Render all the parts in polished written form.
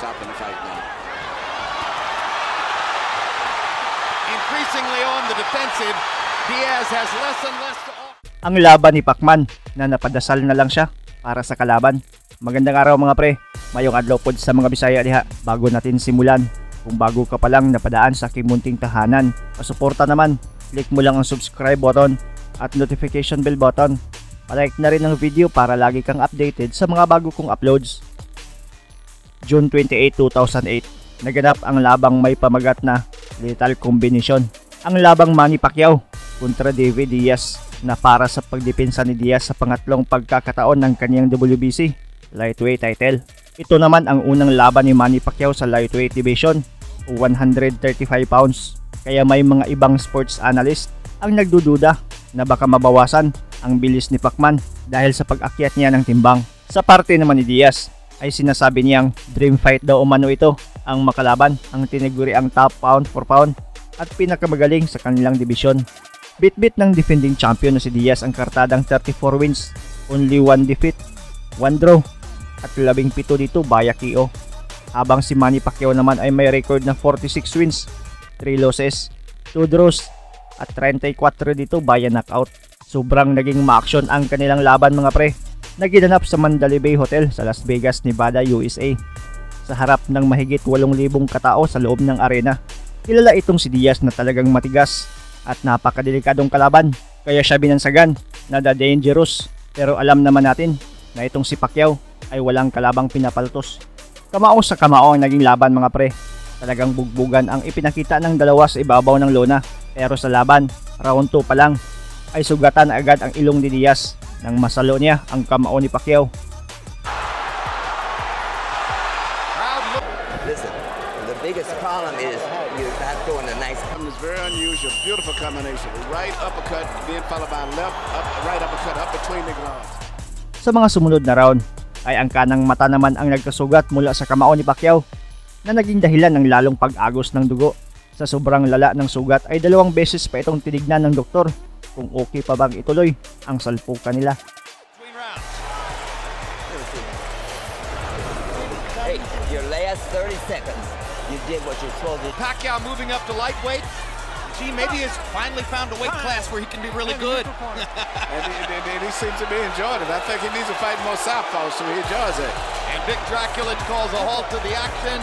stopping the fight now. Increasingly on the defensive, Diaz has less and less to offer. Ang laban ni Pacman na napadasal na lang siya para sa kalaban. Magandang araw, mga pre. Mayong adlaw pod sa mga Bisaya diha. Bago natin simulan, kung bago ka pa lang napadaan sa aking munting tahanan, pasuporta naman. Click mo lang ang subscribe button at notification bell button. Palike na rin ang video para lagi kang updated sa mga bago kong uploads. June 28, 2008, naganap ang labang may pamagat na Lethal Combination. Ang labang Manny Pacquiao kontra David Diaz na para sa pagdepensa ni Diaz sa pangatlong pagkakataon ng kanyang WBC lightweight title. Ito naman ang unang laban ni Manny Pacquiao sa lightweight division o 135 pounds. Kaya may mga ibang sports analyst ang nagdududa na baka mabawasan ang bilis ni Pacman dahil sa pag-akyat niya ng timbang. Sa parte naman ni Diaz ay sinasabi niyang dream fight daw umano ito ang makalaban ang tinaguriang top pound for pound at pinakamagaling sa kanilang dibisyon. Bitbit ng defending champion na si Diaz ang kartadang 34 wins, only 1 defeat, 1 draw at 17 dito via KO. Habang si Manny Pacquiao naman ay may record na 46 wins, 3 losses, 2 draws at 34 dito via knockout. Sobrang naging ma-action ang kanilang laban, mga pre, na ginanap sa Mandalay Bay Hotel sa Las Vegas, Nevada, USA, sa harap ng mahigit 8,000 katao sa loob ng arena. Kilala itong si Diaz na talagang matigas at napakadelikadong kalaban. Kaya siya binansagan na the dangerous. Pero alam naman natin na itong si Pacquiao ay walang kalabang pinapaltos. Kamao sa kamao ang naging laban, mga pre. Talagang bugbugan ang ipinakita ng dalawa sa ibabaw ng lona. Pero sa laban, round 2 pa lang ay sugatan agad ang ilong ni Diaz nang masalo niya ang kamao ni Pacquiao. Crowd look Listen, the biggest problem is you're not throwing a nice It's very unusual, beautiful combination. Right uppercut, then followed by left, up, right uppercut up between the gloves. Sa mga sumunod na round ay ang kanang mata naman ang nagkasugat mula sa kamao ni Pacquiao na naging dahilan ng lalong pag-agos ng dugo. Sa sobrang lala ng sugat ay 2 beses pa itong tinignan ng doktor kung okay pa bang ituloy ang salpukan nila. between rounds. Hey, your last 30 seconds, you did what you're supposed to. Pacquiao moving up to lightweight. Gee, maybe he's finally found a weight class where he can be really good. And he seems to be enjoying it. I think he needs to fight more southpaws so he enjoys it. And Vic Drakulich calls a halt to the action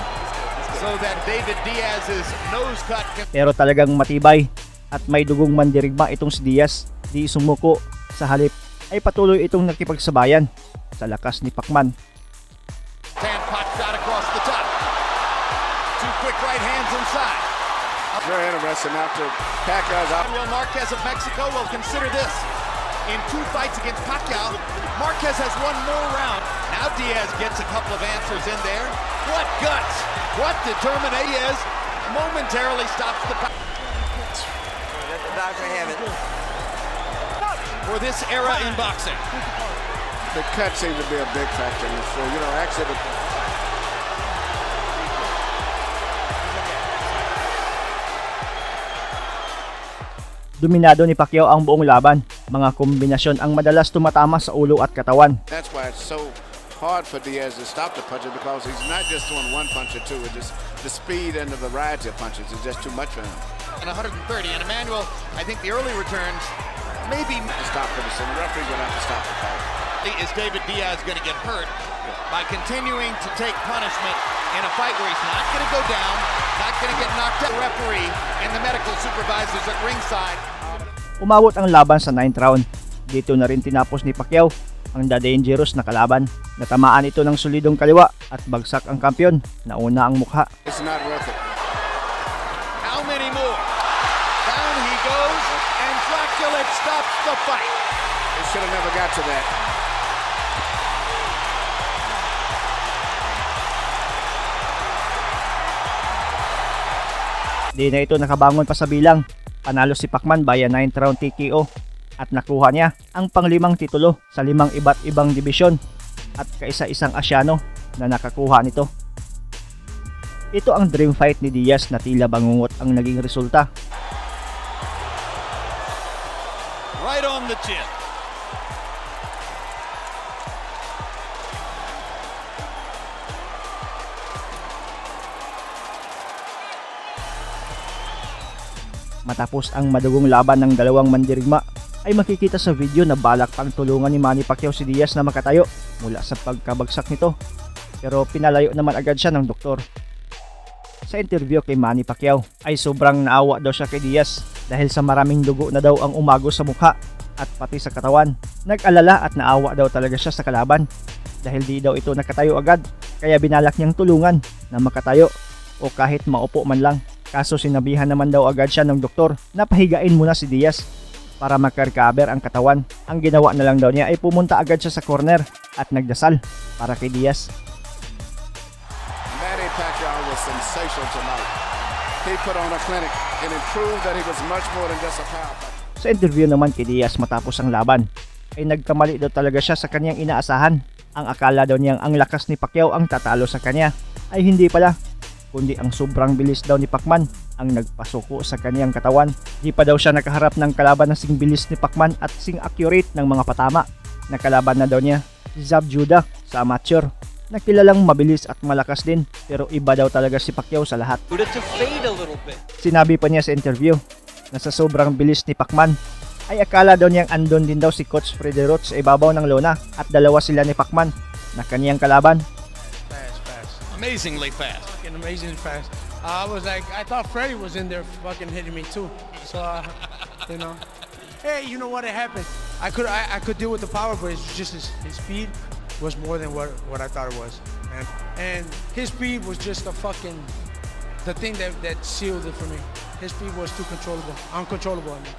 so that David Diaz's nose cut can Pero talagang matibay at may dugong mandirigma itong si Diaz, di sumuko. Sa halip ay patuloy itong nakipagsabayan sa lakas ni Pacman. Tan pot shot across the top. Two quick right hands inside. Very interesting after Pacquiao's out. Manuel Marquez of Mexico will consider this. In 2 fights against Pacquiao, Marquez has won more round. Now Diaz gets a couple of answers in there. What guts! What determination! Diaz momentarily stops the Let the doctor have it. for this era in boxing. The cut seems to be a big factor in this. So, actually, the Dominado ni Pacquiao ang buong laban. Mga kombinasyon ang madalas tumatama sa ulo at katawan. That's why it's so hard for Diaz to stop the punches, because he's not just throwing one punch or two. It's just the speed and the variety of punches is just too much for him. And 130. And Emmanuel, I think the early returns maybe to stop for the referee's going to have to stop the fight. Is David Diaz going to get hurt by continuing to take punishment in a fight where he's not going to go down, not going to get knocked out? The referee and the medical supervisors at ringside. Umabot ang laban sa 9th round. Dito na rin tinapos ni Pacquiao ang the dangerous na kalaban. Natamaan ito ng solidong kaliwa at bagsak ang kampiyon. Nauna ang mukha. It's not worth it. How many more? Down he goes, and Drakulich stops the fight. It should have never got to that. Di na ito nakabangon pa sa bilang. Panalo si Pacman via 9th round TKO at nakuha niya ang panglimang titulo sa 5 iba't ibang dibisyon at kaisa-isang Asyano na nakakuha nito. Ito ang dream fight ni Diaz na tila bangungot ang naging resulta. Right on the chin. Matapos ang madugong laban ng dalawang mandirigma ay makikita sa video na balak pang tulungan ni Manny Pacquiao si Diaz na makatayo mula sa pagkabagsak nito. Pero pinalayo naman agad siya ng doktor. Sa interview kay Manny Pacquiao ay sobrang naawa daw siya kay Diaz dahil sa maraming dugo na daw ang umago sa mukha at pati sa katawan. Nag-alala at naawa daw talaga siya sa kalaban dahil di daw ito nakatayo agad, kaya binalak niyang tulungan na makatayo o kahit maupo man lang. Kaso sinabihan naman daw agad siya ng doktor na pahigain muna si Diaz para makarecover ang katawan. Ang ginawa na lang daw niya ay pumunta agad siya sa corner at nagdasal para kay Diaz. Manny Pacquiao was sensational tonight. He put on a clinic and it proved that he was much more than just a power puncher. Sa interview naman kay Diaz matapos ang laban, ay nagkamali daw talaga siya sa kanyang inaasahan. Ang akala daw niyang ang lakas ni Pacquiao ang tatalo sa kanya ay hindi pala, kundi ang sobrang bilis daw ni Pacman ang nagpasuko sa kanyang katawan. Di pa daw siya nakaharap ng kalaban na sing bilis ni Pacman at sing accurate ng mga patama. Nakalaban na daw niya si Zab Judah sa amateur na kilalang mabilis at malakas din, pero iba daw talaga si Pacquiao sa lahat. To fade a little bit. Sinabi pa niya sa interview na sa sobrang bilis ni Pacman ay akala daw niyang andon din daw si Coach Freddie Roach sa ibabaw ng lona at dalawa sila ni Pacman na kaniyang kalaban. Fast, fast. Amazingly fast. Fucking amazingly fast. I was like, I thought Freddie was in there fucking hitting me too. So, hey, you know what happened? I could deal with the power, but it's just his speed was more than what I thought it was. And his speed was just the fucking, the thing that sealed it for me. His speed was too controllable, uncontrollable, I mean.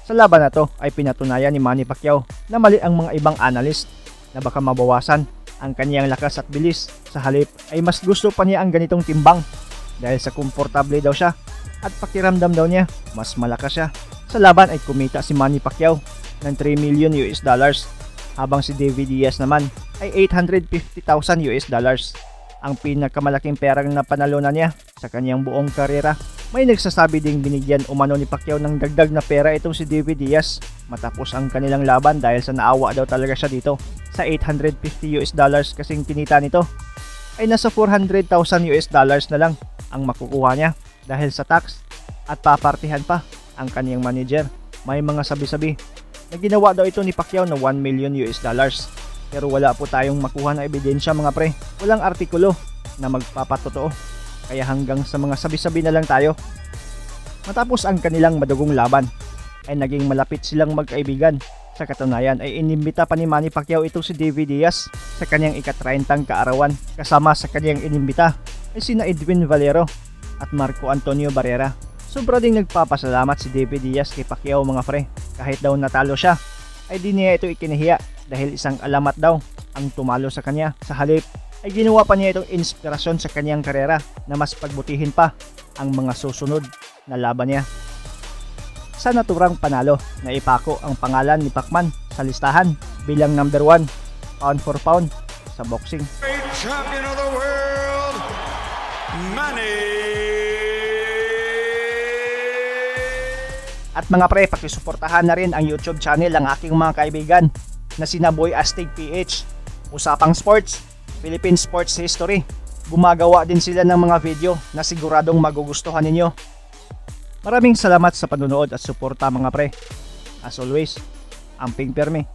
Sa laban na to ay pinatunayan ni Manny Pacquiao na mali ang mga ibang analyst na baka mabawasan ang kanyang lakas at bilis. Sa halip ay mas gusto pa niya ang ganitong timbang dahil sa komportable daw siya at pakiramdam daw niya mas malakas siya. Sa laban ay kumita si Manny Pacquiao ng 3 million US dollars, habang si David Diaz naman ay 850,000 US dollars. Ang pinakamalaking perang napanalunan niya sa kanyang buong karera. May nagsasabi ding binigyan umano ni Pacquiao ng dagdag na pera itong si David Diaz matapos ang kanilang laban dahil sa naawa daw talaga siya dito. Sa 850 US dollars kasing kinita nito ay nasa 400,000 US dollars na lang ang makukuha niya dahil sa tax at papartihan pa ang kaniyang manager. May mga sabi-sabi na ginawa daw ito ni Pacquiao na 1 million US dollars. Pero wala po tayong makuha na ebidensya, mga pre. Walang artikulo na magpapatotoo. Kaya hanggang sa mga sabi-sabi na lang tayo. Matapos ang kanilang madugong laban ay naging malapit silang magkaibigan. Sa katunayan ay inimbita pa ni Manny Pacquiao itong si David Diaz sa kanyang ika-30 kaarawan. Kasama sa kanyang inimbita ay sina Edwin Valero at Marco Antonio Barrera. Sobra ding nagpapasalamat si David Diaz kay Pacquiao, mga pre. Kahit daw natalo siya ay di niya ito ikinahiya dahil isang alamat daw ang tumalo sa kanya. Sa halip ay ginawa pa niya itong inspirasyon sa kanyang karera na mas pagbutihin pa ang mga susunod na laban niya. Sa naturang panalo, naipako ang pangalan ni Pacman sa listahan bilang number 1 pound for pound sa boxing. Champion of the world, Manny. At mga pre, pakisuportahan na rin ang YouTube channel ng aking mga kaibigan na sina Boy Astig PH, Usapang Sports, Philippine Sports History. Gumagawa din sila ng mga video na siguradong magugustuhan ninyo. Maraming salamat sa panonood at suporta, mga pre. As always, amping perme.